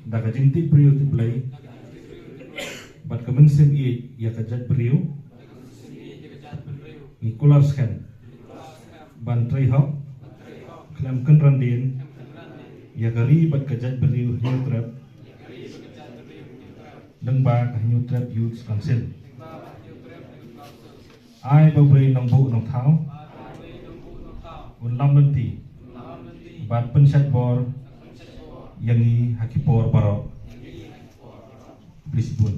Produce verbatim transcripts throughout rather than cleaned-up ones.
Da ka jingtip briew tip Blei bad ka mynsiem ïeit ïa ka jaitbynriew, ngi kular skhem ban trei hok khlem kynran dien ïa ka ri bad ka jaitbynriew Hynñiewtrep lyngba ka Hynñiewtrep Youth Council. Ai ba U Blei Nongbuh Nongthaw un lam lynti bad pynshait bor ïa ngi ha ki por baroh. Khublei shibun.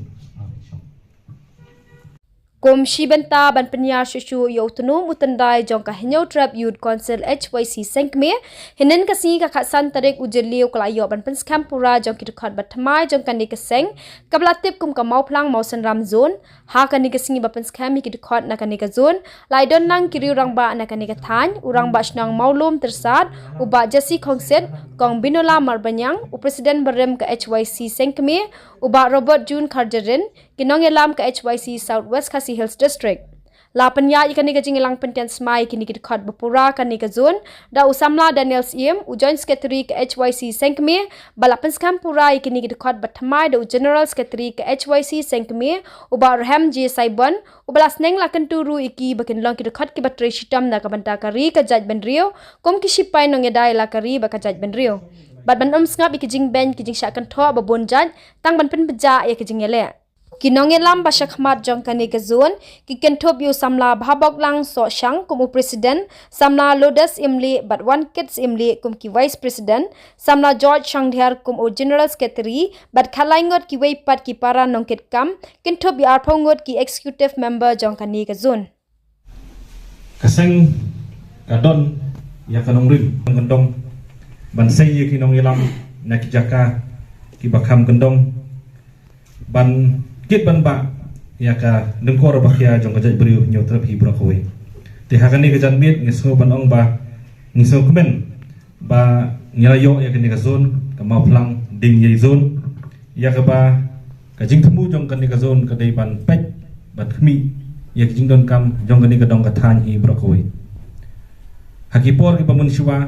Kum shi bynta ban pynïar shuh shuh ïa u tnum u tyndai jong ka Hynñiewtrep Youth Council H Y C Sengkmie, hynnin ka sngi ka khatsan tarik u Jylliew ka la ïoh ban pynskhem pura jong ki dkhot ba thymmai jong kane ka seng, kaba la tip kum ka Mawphlang Mawsynram Zone. Ha kane ka sngi ba pynskhem ïa ki dkhot na kane ka zone, la ïadon lang ki riew rangbah na kane ka thaiñ, u Rangbah Shnong Mawlum Tyrsad, u Bah Jesse Khongsit, Kong Binola Marbaniang, u President barim ka H Y C Sengkmie, u Bah Robert June Kharjarin, ki nongïalam ka H Y C South West Khasi Hills District. La pynïaid ïa kane ka jingïalang pyntian smai ïa kine ki dkhot ba pura kane ka zone da u samla Daniel Syiem, u Joint Secretary ka H Y C Sengkmie, bad la pynskhem pura ïa kine ki dkhot ba thymmai da u General Secretary ka H Y C Sengkmie, u Bah Rahem J Saibon, uba la sneng la kyntu ruh ïa ki ba kin long ki dkhot kiba trei shitom na ka bynta ka ri ka jaitbynriew kum ki shipai nongïada ïa la ka ri bad ka jaitbynriew. Bad ban ym sngap ïa ki jingbeiñ ki jingshah kynthoh ba bun jait tang ban pynbjah ïa ki jingïaleh. Ki nongïalam ba shakhmat jong kane ka zone ki kynthup ïa u samla Bhaboklang Sohshang kum u President, samla Lourdes Syiemlieh bad Wankit Syiemlieh kum ki Vice President, samla George Shangdhiar kum u General Secretary bad khatlai ngut kiwei pat ki para nongkitkam, kynthup ïa arphew ngut ki Executive Member jong kane ka zone. Ka seng ka don ïa ka nongrim kyndong ban sei ïa ki nongïalam na ki jaka kiba kham kyndong ban kit ban bah ïa ka lyngkor ba khia jong ka jaitbynriew Hynñiewtrep hi baroh kawei. Te ha kane ka janmiet ngi sngew ban ong ba ngi sngewkmen ba ngi la ïoh ïa kane ka zone ka Mawphlang Diengïei Zone, ïa kaba ka jingthmu jong kane ka zone ka dei ban peit ban khmih ïa ka jingdonkam jong kane ka dong ka thaiñ hi baroh kawei. Ha ki por kiba mynshuwa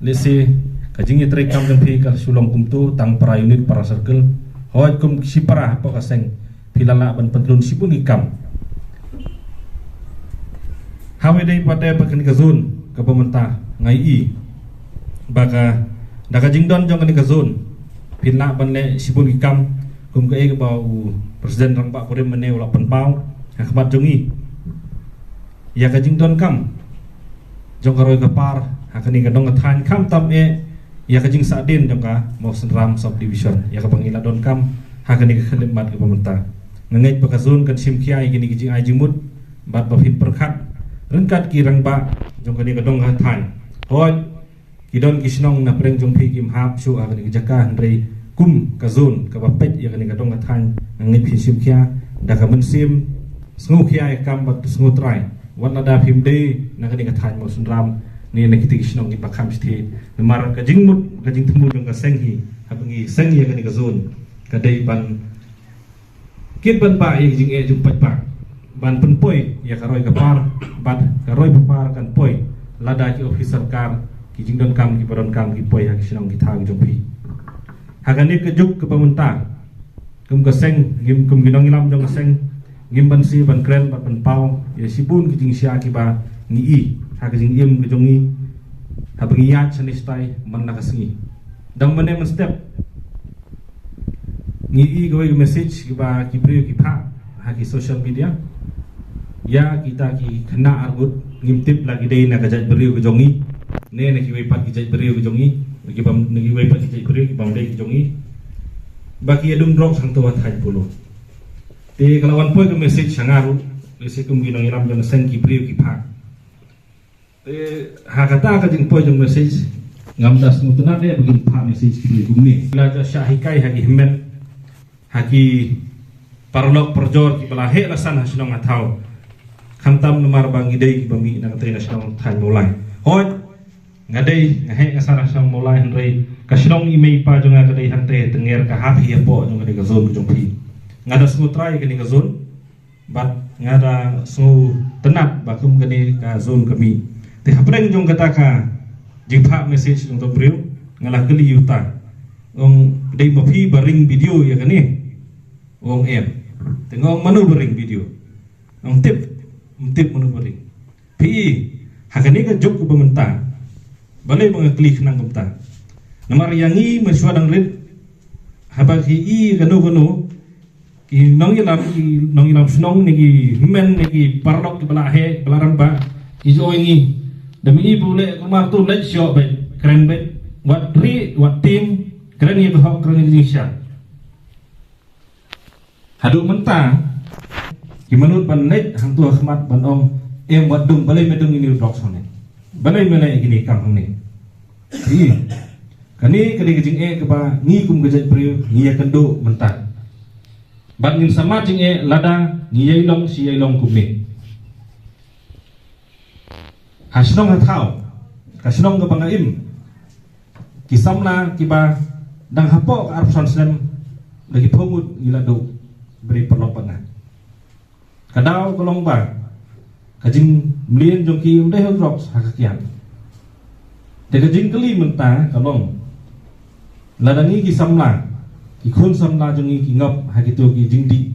lehse ka jingïatreikam jong phi ka shu long kumto tang para unit para circle, hooid kum ki shipara hapoh ka seng phi la lah ban pyntlun shibun ki kam. Ha kaba ïadei bad kane ka zone kaba mynta nga ïohi ba ka da ka jingdon jong kane ka zone phin lah ban leh shibun ki kam kum kaei kaba u President Rangbah Purim mynne u la pynpaw ha khmat jong ngi. Ïa ka jingdonkam jong ka roi ka par ha kane ka dong ka thaiñ khamtam eh ïa ka jingsahdien jong ka Mawsynram Subdivision ïa kaba ngi la donkam ha kane ka khyllipmat kaba mynta. Nga ngeit ba ka zone kan shim khia ïa kine ki jingai jingmut bad ba phin pyrkhat ryngkat ki rangbah jong kane ka dong ka thaiñ. Hooid ki don ki shnong na pdeng jong phi kim hap shuh ha kane ka jaka hynrei kum ka zone kaba peit ïa kane ka dong ka thaiñ nga ngeit phin shim khia da ka mynsiem sngewkhia ïa ka kam bad sngewtrai. Wat lada phim dei na kane ka thaiñ Mawsynram ne na kita ki shnong kiba kham shithi namar ka jingmut ka jingthmu jong ka seng hi haba ngi seng ïa kane ka zone ka dei ban kit ban bah ïa ka jingeh jingpaidbah ban pynpoi ïa ka roi ka par bad ka roi ka par kan poi lada ki office sorkar ki jingdonkam kiba donkam ki poi ha ki shnong ki thaw ki jong phi. Ha kane ka juk kaba mynta kum ka seng ngim kum ki nongïalam jong ka seng ngim banse ban kren bad pynpaw ïa shibun ki jingshai kiba ngi i ha ka jingim ka jong ngi haba ngi ïaid shane shatai man la ka sngi. Dang mynne mynstep ngi i kawei ka message kiba ki briew ki phah ha ki social media ïa kita ki khynnah arngut ngim tip la ki dei na ka jaitbynriew ka jong ngi ne na kiwei pat ki jaitbynriew ka jong ngi, na kiba na kiwei pat ki jaitbynriew kibym dei ki jong ngi ba ki ïadum drugs hangto ha thaiñ Polo. Te ka la wan poi ka message sha nga ruh lehse kum ki nongïalam jong ka seng ki briew ki phah. Te ha kata ka jingpoi jong message ngam da sngewtynnat eh ba kin phah message ki briew kumne. La ja shah hikai ha ki hynmen ha ki paralok parajor kiba la heh la san ha shnong ha thaw. Khamtam namar ba ngi dei kiba mih na kata na shnong thaiñ Mawlai. Hooid nga dei nga heh nga san ha shnong Mawlai hynrei ka shnong i mei i pa jong nga ka dei hangta ha Tynger ka hap hi hapoh jong kane ka zone ka jong phi. Nga da sngewtrai kane ka zone bad nga da sngewtynnat ba kum kane ka zone ka mih. Te hapdeng jong kata ka jingphah message jong uto u briew nga la kylli ïa uta Ong dei ma phi ba ring video ïa kane. Ong em. Te nga ong mano ba ring video. Ong tip. Ong tip mano ba ring. Phi i, ha kane ka juk ba mynta. Balei ba nga kylli khnang kumta. Namar ïa ngi mynshuwa dang rit. Haba ki i kano kano. Ki nongïalam, ki nongïalam shnong ne ki hynmen ne ki paralok ki ba la heh, ba la rangbah, ki ju ong ïa ngi. Da ma i ba u leh kumar tu leh shuh beit, kren beit. Wat ri, wat tim, kren ïa ka hok, kren ïa ka jingshisha. Haduh mynta, ki mut ban leit hangtu ha khmat ban ong, em wat dung, balei me dung ïa une u drugs hangne. Balei me leh ïa kine ki kam hangne. Ï. Kane ka dei ka jingeh kaba ngi kum ka jaitbynriew ngi ïakynduh mynta. Bad ngin sa mad jingeh lada ngi ïai long shi ïai long kumne. Ha shnong ha thaw, ka shnong kaba nga im, ki samla kiba dang hapoh ka arphew san snem, da ki phew ngut ngi la duh, bri paralok bad nga. Ka daw ka long ba ka jingmlien jong ki ym dei ha u drugs, ha ka kiad. Te ka jingkylli mynta ka long, lada ngi ki samla, ki khun samla jong ngi ki ngop ha kito ki jingdih,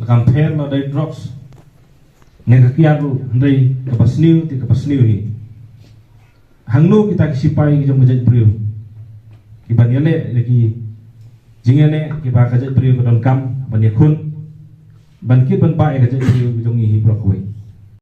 la kam pher la dei drugs, ne ka kiad ruh, hynrei kaba sniew te kaba sniew hi. Hangno kita ki sipai ki jong ka jaitbynriew kiban ïaleh ïa ki jingïaleh kiba ka jaitbynriew ka donkam ban ïakhun, ban kit ban bah ïa ka jaitbynriew ki jong ngi hi baroh kawei.